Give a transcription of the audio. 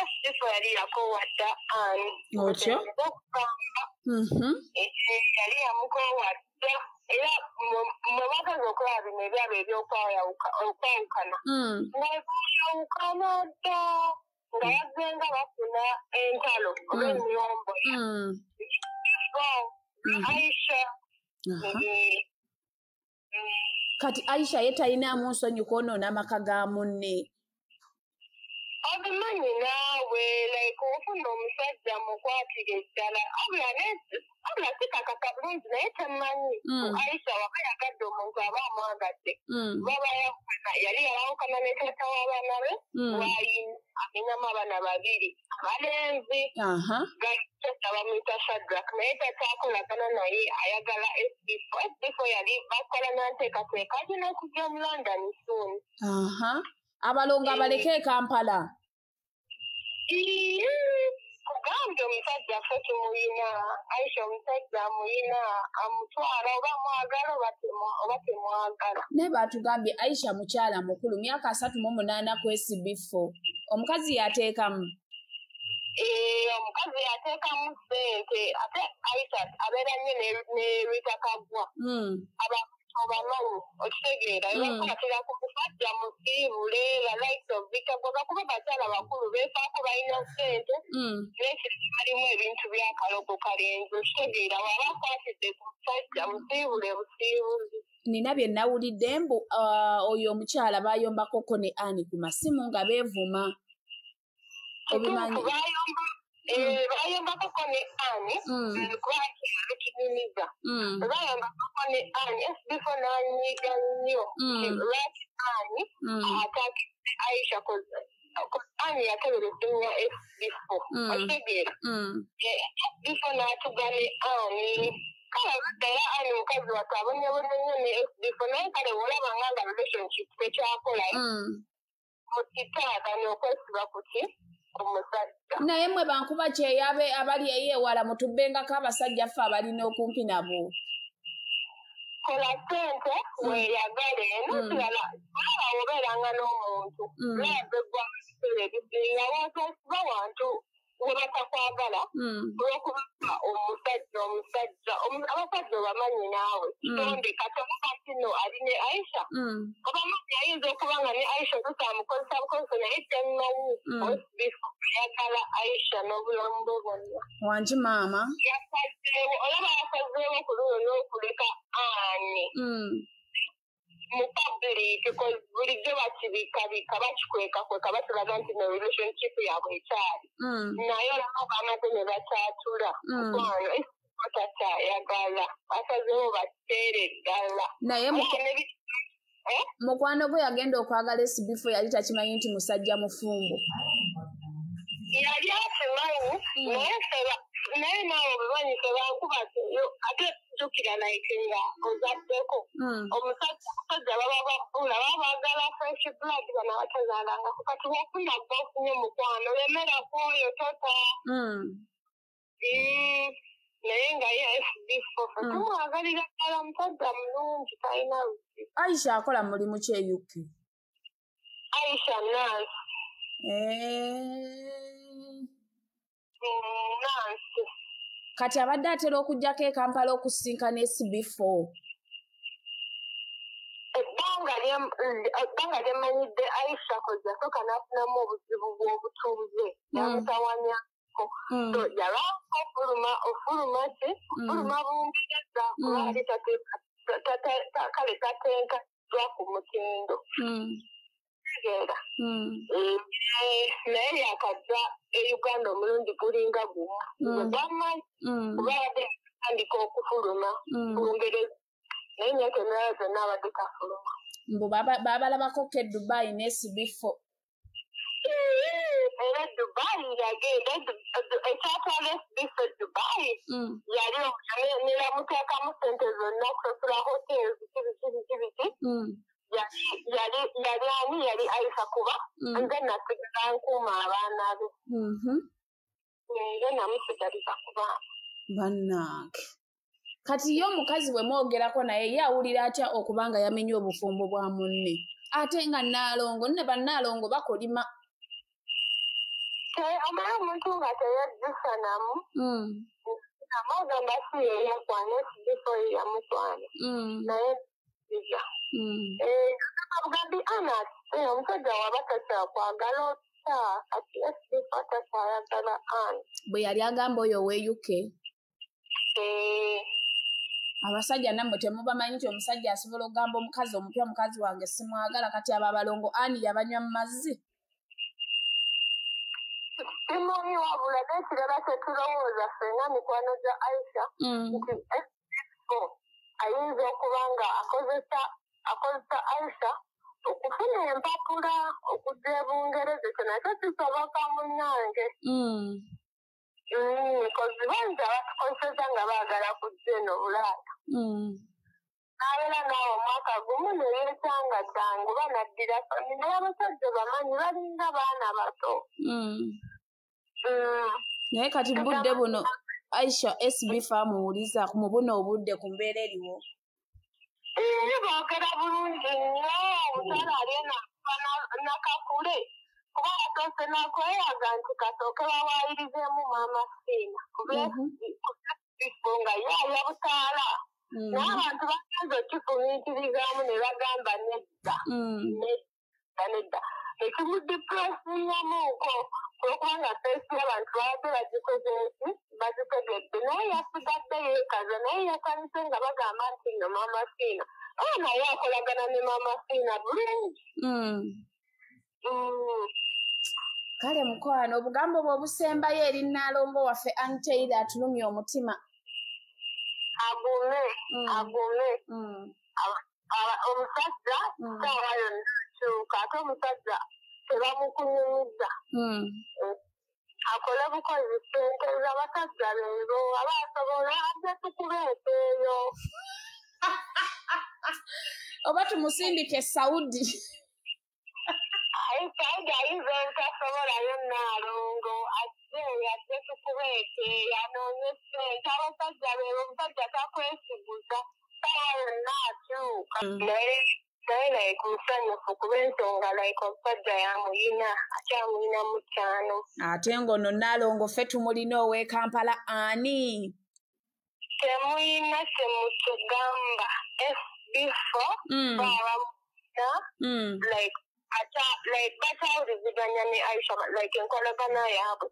SB4 yali yakoowa dda ani. Otyo? Okugamba yali yamukoowa dda, era mwe bageza okulaba bino ebyabo ebyokwawukana, nga bayawukana dda, nga bazzenga bafuna entalo oba emiyombo. Aisha. Kati Aisha ye talinaamu nsonyi kwonoona amaka ga munne? Obimanyi naawe, like ofuna omusajja mukwatire ddala, wabula sikakasa bulungi, naye temanyi. Aisha waba yagadde omuntu, aba amwagadde. Baba yawukana, yali yayawukana ne taata w'abaana be. Wayina alinamu abaana babiri abalenzi. Taata bamuyita Shadrack, naye takyakolagana naye, ayagala SB4. SB4 yali bakola nanteekateeka, alina okujja mu London soon. Abalongo abaleke e Kampala. Kugambye omusajja ffe tumuyina. Aisha omusajja amuyina, amutwala, oba mwagala oba temwagala. Naye batugambye Aisha mukyala mukulu, myaka 38 ku SB4. Omukazi yateekamu. Omukazi yateekamu ssente, ate Aisha abeera nnyo ne Rita Kaggwa. Obamanyi, okitegeera, bakwatira ku musajja musiibule, the likes of Rita Kaggwa, bakuba bakyala bakulu beefaako, balina ssente, n'ekirala balimu ebintu by'akalogo kalenzi, okitegeera, waba akwatidde ku musajja musiibule busiibuzi. Nina bye nawulidde mbu oyo omukyala bayombakoko ne Ani ku masimu nga beevuma. Obimanyi? Bayombakoko ne Ani, kuba bikinyumiza. Bayombakoko ne Ani, SB4 n'anyiiga nnyo. Lwaki Ani attackidde Aisha? Ani yakebera essimu ya SB4. Okitegeera? SB4 n'atuga ne Ani. Kale oludda era Ani mukazi wattu abonyebonye nnyo ne SB4, naye kale bw'olabanga nga relationship tekyakola, mukitaaganya okwesiba kuki omusajja. Naye mmwe bankuba kyeyabe abali eyo ewala, mutubbengako abasajja ffe abalina okumpi nabo. Kola ssente, weeyagale. N'ekirala, olaba obeeranga n'omuntu, love eggwa mu biseera ebisinga. Wantwesiba wantu we batakwagala, olwokubanga omusajja abasajja obamanyi naawe, kitonde katono kati nno ali ne Aisha. Obamanyi, ayinza okuba nga ne Aisha oluusi amukozesa bukozesa, naye temmanyi. SB4 ayagala Aisha n'obulamu bwe bwonna. Wangi maama. Yasazeewo, olaba yasazeewo ku luno n'okuleka Ani mu public, bulijjo bakibikabika, bakikwekakweka, batulaga nti no relationship yaabwe ekyali, naye olaba bamaze ne bakyatula. Mukwano, takyayagala, basazeewo bateere ddala. Naye mukwano gwe yagenda okwagala SB4 yali takimanyi nti musajja mufumbo? Yali akimanyi, naye naye naawe obimanyi, tebankuba ate jjukira, like nga ozaddeko omusajja, abasajja baba babbula, baba baagala fresh blood, bano abatazaalangako. Kati bw'ofuna gwofunye, mukwano, lemera ku oyo, tota. Naye nga ye SB4 fe tumwagalira ddala, musajja mulungi, talina buzibu. Aisha akola mulimu ki e UK? Aisha nurse. Nurse. Kati abadde atera okujjako e Kampala okusinkana SB4? Ebbanga lyemmanyidde Aisha, kozi yasooka n'afunamu obuzibu bw'obutuuze, yamutawanyako, so yalwako ofuluma, ofuluma ki, ofuluma Bungereza, kuba yali kale tatenkaddwa ku mutindo, tegeera. Naye yakajja e Uganda omulundi gulinga gumu, gwe gwamanyi, kuba yabadde atandika okufuluma Bungereza, naye emyaka emirala gyonna abadde tafuluma. Mbu babalabako ko e Dubai ne SB4. Era Dubai yagenda, ekyatwala SB4 Dubai, yali neramuteekamu sente zonna okusasula hotels, biki biki biki biki. Yali ani? Yali Aisha, kuba nze nasigala nkuuma abaana be. Nze namusigaliza ku baana. Bannange, kati ye omukazi bwe mwogerako naye, ye awulira atya okubanga yamenye obufumbo bwa munne, ate nga Naalongo nne bannaalongo bakolima? Omanyi omuntu nga teyejjusa namu, amagamba si ye yakwana, SB4 ye yamukwana, naye nziza. Bugambi ana omusajja waba takyakwagala otya? Kati SB4 takyayagala Ann. Bwe yali agamba oyo ow'e UK. Abasajja nammwe temubamanyi nti omusajja asobola okugamba omukazi omupya, mukazi wange simwagala. Kati abo abalongo Ann yabanywa mu mazzi. Simanyi, wabula n'ekirala kyetulowooza ffenna mikwano gya Aisha nti SB4 ayinza okuba nga akozesa Aisha okufuna empapula okujja e Bungereza. Ekyo nakyo kisoboka, munnange. Kozi bayinza batukozeseza nga baagala kujja eno Bulaaya. N'abeera naawe omwaka gumu ne yeekyanga kyangu banaddira family. Naye abasajja bamanyi balinga baana bato. Naye kati budde buno Aisha SB4 amuwuliza mu buno obudde ku mbeera eriwo? Ee, boogera bulungi nnyo. Omukyala ali eno nakakule kuba yasoose nakweyaga nti kasooke bawaayirizeemu Maama Fiina ku SB4 nga ye alya butaala. Naye abantu bagenza okifumiitirizaamu ne bagamba nedda, nedda, nedda. Ekimudepressingamuuko olwokubanga face y'abantu babadde bagikoze eki, bagitegedde, naye yasigadde yeekaza. Naye yatandise nga bagamba nti nno Maama Fiina oba naye akolagana ne Maama Fiina bulungi. Kale mukwano, obugambo bwe obusembayo eri Nnaalongo waffe Ann Taylor atulumya omutima. Agume, agume. Omusajja saawa yonna akyuka, ate omusajja tebamukunyumiza. Akole bukozi, ssente z'abasajja beebo, aba asobola ajja tukubeeta eyo. Oba tumusindike Saudi? Ayi, Saudi ayinza obutasobolayo, Nnaalongo. Ajje, ajje tukubeeta eyo, anoonye ssente. Abasajja beebo, omusajja takwesiguza, saawa yonna akyuka. Naye like musanyufu kuba ensonga like omusajja yamuyina, akyamuyina mu ttaano. Ate ng'ono Nnaalongo ffe tumulina ow'e Kampala ani? Temuyina kyemutugamba. SB4 baabamuyina, like ata like bakyawuliziganya ne Aisha, like enkolagana yaabwe.